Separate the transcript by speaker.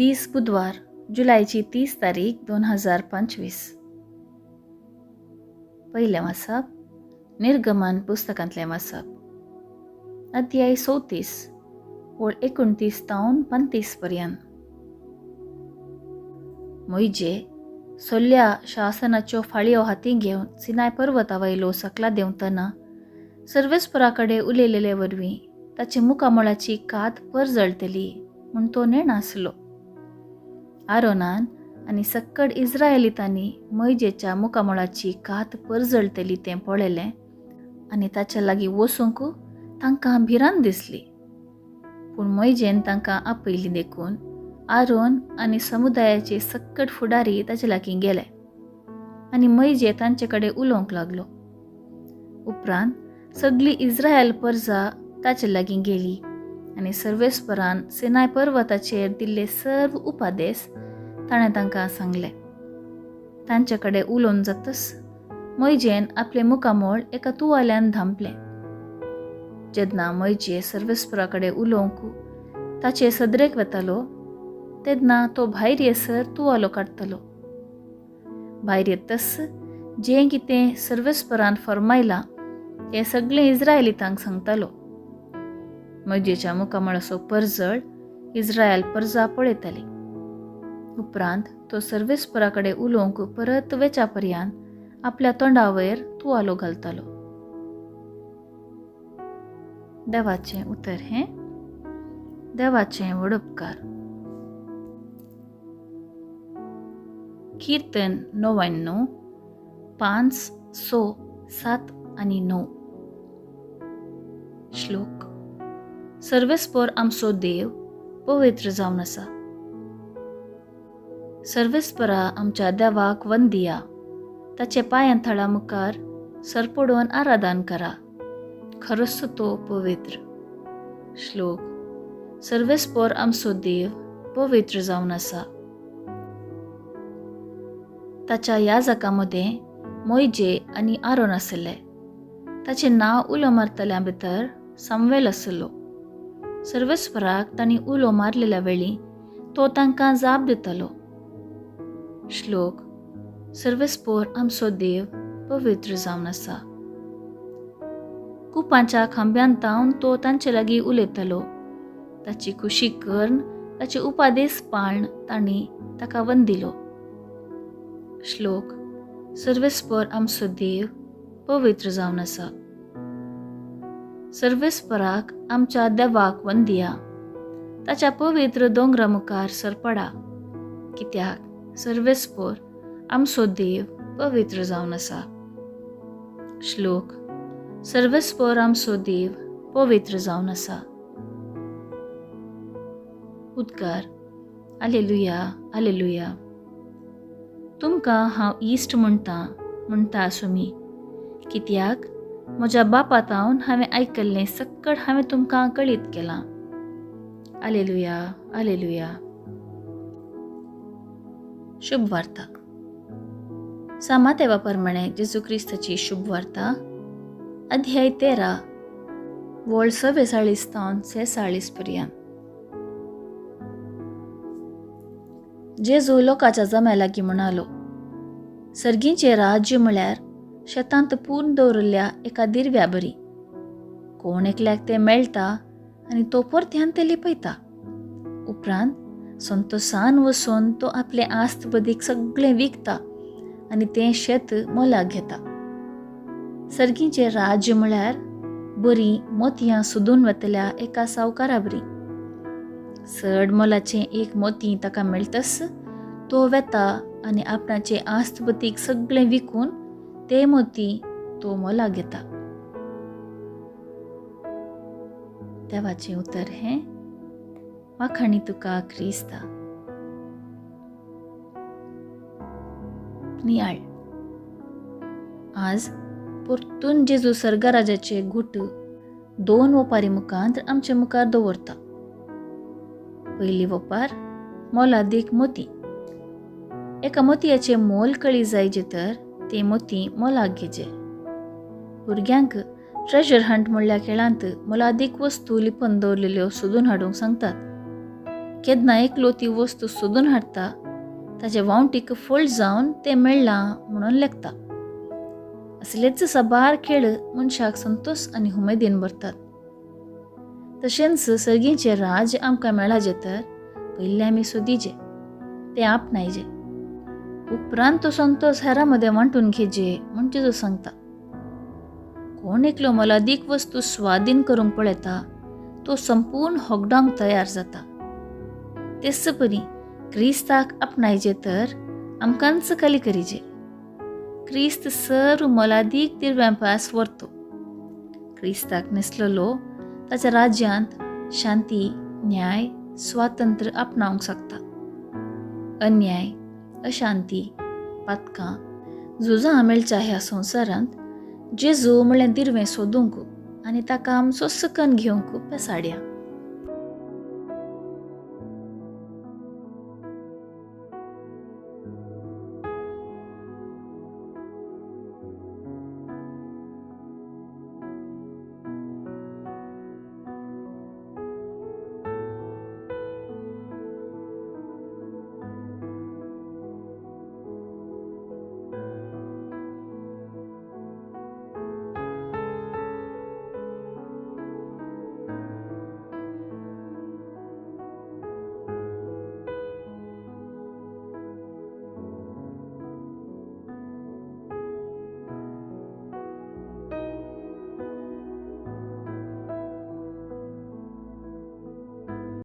Speaker 1: दीस बुधवार जुलायची 30 तारीख 2025. पयलें वाचप निर्गमन पुस्तकांतलें वाचप, अध्याय 34 ओळ 29 तावन 35 पर्यंत. मोयजे सोल्या शासनाच्यो फाळयो हातीं घेवन सिनाय पर्वता वयलो सकला देंवतना सर्वेस्परा कडेन उलयलेले वरवीं ताचे मुखामळाची कात परजळटली म्हूण तो नेणासलो. आरोनान आनी सक्कड इस्रायलितांनी मोयजेच्या मुखामळाची कात परजळटली तें पळयलें आनी ताच्या लागीं वचूंक तांकां भिरांत दिसली. पूण मोयजेन तांकां आपयली देखून आरोन आनी समुदायाचे सक्कड फुडारी ताचे लागीं गेले आनी मोयजे तांचे कडेन उलोवंक लागलो. उपरांत सगळी इस्रायल परजा ताचे लागीं गेली आनी सर्वेस्परान सिनाय पर्वताचेर दिल्ले सर्व उपादेस ताणें तांकां सांगले. तांचे कडेन उलोवन जातच मोयजेन आपलें मुखामळ एका तुवाल्यान धांपलें. जेन्ना मोयजे सर्वेस्परा कडेन उलोवंक ताचे सदरेक वेतालो तेन्ना तो भायर येसर तुवालो काडटलो. भायर येतच जें कितें सर्वेस्परान फर्मायलां तें सगळें इस्रायलितांक सांगतालो. मोयजेच्या मुखामळाचो परजळ इस्रायल परजा पळयताली. उपरांत तो सर्वेस्परा कडेन उलोवंक परत वेच्या पर्यंत आपल्या तोंडा वयर तुवालो घालतालो. देवाचें उतर हें देवाचें व्हड उपकार. कीर्तन 99 5 6 7 आनी 9. श्लोक. सर्वेस्पर आमचो देव पवित्र जावन आसा. सर्वेस्परा आमच्या देवाक वंदिया, ताचे पांयां थळा मुखार सरपडून आराधन करा, खरोच तो पवित्र. श्लोक. सर्वेस्पर आमचो देव पवित्र जावन आसा. ताच्या याजका मदें मोयजे आनी आरोन आसले. ताचें नांव उलो मारतल्या भितर सामवेल आसलो. सर्वेस्पराक तांणी उलो मारलेल्या वेळी तो तांकां जाप दितालो. श्लोक. सर्वेस्पर आमचो देव पवित्र जावन आसा. कुपांच्या खांब्यान तावन तो तांचे लागीं उलयतालो. ताची खुशी करून ताचे उपादेस पाळन तांणी ताका वंदिलो. श्लोक. सर्वेस्पर आमचो देव पवित्र जावन आसा. सर्वेस्पराक आमच्या देवाक वंदिया, ताच्या पवित्र दोंगरा मुखार सरपडा, कित्याक सर्वेस्पर आमचो देव पवित्र जावन आसा. श्लोक. सर्वेस्पर आमचो देव पवित्र जावन आसा. उद्गार. आलेलुया, आलेलुया. तुमकां हांव इश्ट म्हणटा म्हणटा आसुमी, कित्याक म्हज्या बापा तावन हांवें आयकल्लें सक्कड हांवें तुमकां कळीत केलां. आलेलुया, आलेलुया. शुभ वार्ता. सामातेवा प्रमाणे जेजू क्रिस्ताची शुभ वार्ता, अध्याय 13 वळ 44 तावन 46 पर्यंत. जेजू लोकांच्या जम्या लागीं म्हणालो, सर्गींचें राज्य म्हळ्यार शेतांत पूर्ण दवरिल्ल्या एका दिरव्या बरी. कोण एकल्याक तें मेळटा आनी तो परत्यान तें लिपयता. उपरांत संतोसान वचून तो आपले आस्त बदीक सगळें विकता आनी तें शेत मोलाक घेता. सर्गींचें राज्य म्हळ्यार बरीं मोतयां सोदून वतल्या एका सावकारा बरी. चड मोलाचें एक मोती ताका मेळटस तो वेता आनी आपणाचे आस्त बदीक सगळें विकून ते मोती तो मोलाक घेता. देवाचें उतर हें वाखाणी तुका क्रिस्ता. नियाळ. आज परतून जेजू सर्गराजाचे घुट 2 वपारी मुखांत आमचे मुखार दवरता. पयली वपार मोलादीक मोती. एका मोतयाचें मोल कळी जायजे तर ते मोती मोलाक घेजे. भुरग्यांक ट्रेजर हंट म्हणल्या खेळांत मोलादीक वस्तू लिपून दवरलेल्यो सोदून हाडूंक सांगतात. केन्ना एकलो ती वस्तू सोदून हाडटा, ताचे वांवटीक फळ जावन तें मेळ्ळां म्हणून लेखता. असलेच साबार खेळ मनशाक संतोश आनी उमेदीन भरतात. तशेंच सर्गीचें राज आमकां मेळाजे तर पयलीं आमी सोदीजे, तें आपणायजे, उपरांत तो संतोश हेरां मदें वांटून घेजे म्हूण जेजू सांगता. कोण एकलो मोलादीक वस्तू स्वाधीन करूंक पळयता तो संपूर्ण होगडावंक तयार जाता. तेच परी क्रिस्ताक आपणायजे तर आमकांच खाली करीजे. क्रिस्त सर्व मोलादीक दिरव्यां पास व्हरतो. क्रिस्ताक न्हेसलेलो ताच्या राज्यांत शांती, न्याय, स्वातंत्र्य आपणावंक शकता. अन्याय, अशांती, पातकां, झुजां मेळच्या ह्या संवसारांत जेजू म्हळ्यार दिरवें सोदूंक आनी ताका आमचो सकन घेवंक पेसाड्या.